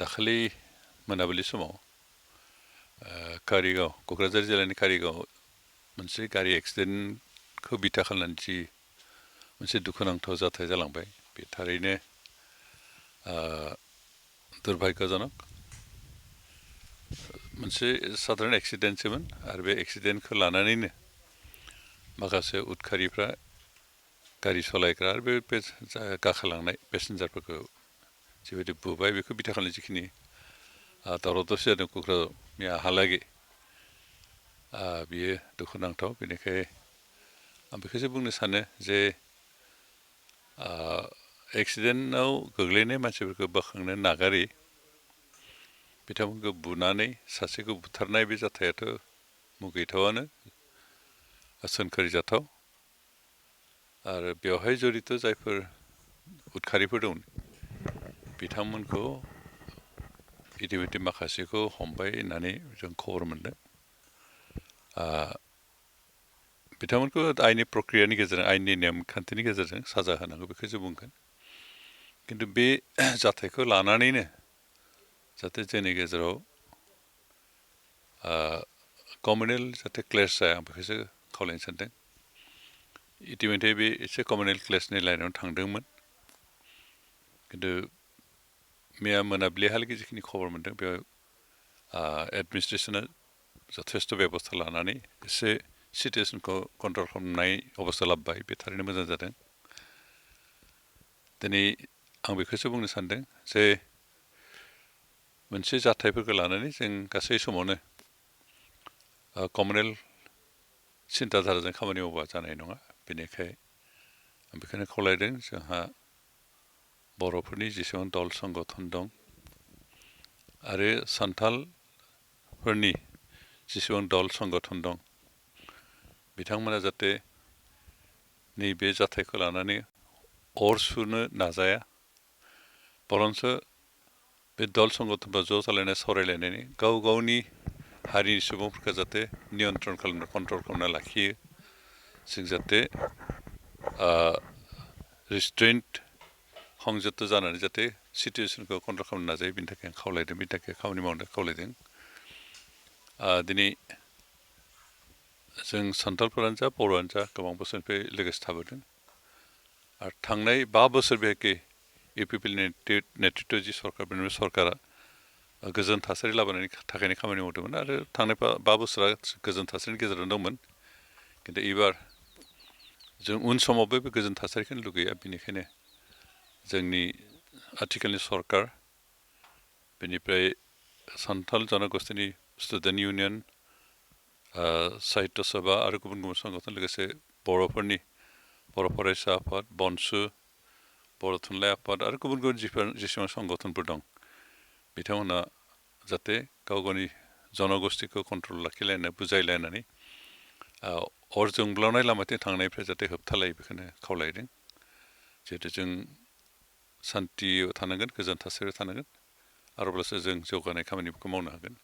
दाखालि मोनाबिलि समाव कारिगाव क'क्राझार जिल्लानि कारिगाव मोनसे गारि एक्सिडेन्टखौ बिथा खालामनानै जि मोनसे दुखुनांथाव जाथाय जालांबाय बे थारैनो दुर्भाग्यजनक मोनसे साधारन एक्सिडेन्टसोमोन आरो बे एक्सिडेन्टखौ लानानैनो माखासे उदखारिफ्रा गारि सालायग्रा आरो बे गाखोलांनाय पेसेन्जारफोरखौ जिबायदि बुबाय बेखौ बिथा खालामनानै जिखिनि दावराव दावसि जादों क'क्राझारनिहालागै बियो दुखुनांथाव बेनिखाय आं बेखौसो बुंनो सानो जे एक्सिडेन्टआव गोग्लैनाय मानसिफोरखौ बोखांनो नागारै बिथांमोनखौ बुनानै सासेखौ बुथारनाय बे जाथायाथ' मुगैथावानो सोंखारिजाथाव आरो बेवहाय जड़ित जायफोर उदखारिफोर दं बिथांमोनखौ इतिमধ্যে माखासेखौ हमबाय होननानै जों खबर मोनदों बिथांमोनखौ आयेननि प्रक्रियानि गेजेरजों आयेननि नेमखान्थिनि गेजेरजों साजा होनांगौ बेखौ जों बुंगोन खिन्थु बे जाथायखौ लानानैनो जाहाथे जोंनि गेजेराव कमिउनेल जाहाथे क्लेश जाया आं बेखौसो खावलायनो सानदों इतिमধ্যে बे एसे कमिउनेल क्लेशनि लाइनाव थांदोंमोन खिन्थु मैया मोनाबिलिहालागै जिखिनि खबर मोनदों बेयाव एडमिनिस्ट्रेसना जथेस्थ' बेबस्था लानानै एसे सिटुवेसनखौ कन्ट्रल खालामनाय अबस्था लाबोबाय बे थारैनो मोजां जादों दिनै आं बेखौसो बुंनो सानदों जे मोनसे जाथायफोरखौ लानानै जों गासै समावनो कमिउनेल सिन्ताधाराजों खामानि मावबा जानाय नङा बेनिखाय आं बेखौनो खावलायदों जोंहा बर'फोरनि जेसेबां दल संगठन दं आरो सान्थालफोरनि जेसेबां दल संगठन दं बिथांमोना जाहाथे नैबे जाथायखौ लानानै अर सुनो नाजाया बरन्स बे दल संगठनफ्रा ज' जालायना सावरायलायनानै गाव गावनि हारिनि सुबुंफोरखौ जाहाथे नियन्त्रन खालामनो कन्ट्रल खालामना लाखियो जों जाहाथे रिस्ट्रेन्ट সংযত जानानै जाहाथे सिटुवेसनखौ कन्ट्रल खालामनो नाजायो बेनि थाखाय आं खावलायदों बेनि थाखाय खामानि मावनो खावलायदों दिनै जों सान्थालफोरानो जा बर'आनो जा गोबां बोसोरनिफ्राय लोगोसे थाबोदों आरो थांनाय 5 बोसोर बेखि इउपिपिएलनि नेतृत्व जि सरकार बेनि सरकारा गोजोन थासारि लाबोनायनि थाखायनो खामानि मावदोंमोन आरो थांनाय 5 बोसोरा गोजोन थासारिनि गेजेराव दंमोन खिन्थु एबार जों उन समावबो बे गोजोन थासारिखौनो लुगैया बेनिखायनो जोंनि आथिखालनि सरकार बेनिफ्राय सान्थाल जनगोष्ठीनि स्टुडेन्ट इउनियन साहित्य सभा आरो गुबुन गुबुन संगठन लोगोसे बर'फोरनि बर' फरायसा आफाद बनसु बर' थुनलाइ आफाद आरो गुबुन गुबुन जेसेबां संगठनफोर दं बिथांमोना जाहाथे गाव गावनि जनगोष्ठीखौ कन्ट्रल लाखिलायनो बुजायलायनानै अर जोंब्लावनाय लामाथिं थांनायनिफ्राय जाहाथे होबथालायो बेखौनो खावलायदों जिहेतु जों सान्थियाव थानांगोन गोजोन थासारियाव थानांगोन आरो अब्लासो जों जौगानाय खामानिफोरखौ मावनो हागोन